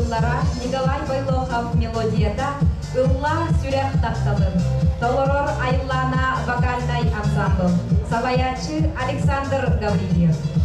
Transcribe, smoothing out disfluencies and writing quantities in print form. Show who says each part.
Speaker 1: тыллара, Николай Бойлохов мелодията «Ыллаа сүрэх тапталын» толорор Айыллаана вокальнай ансамбл, салайааччы Александр Гаврильев.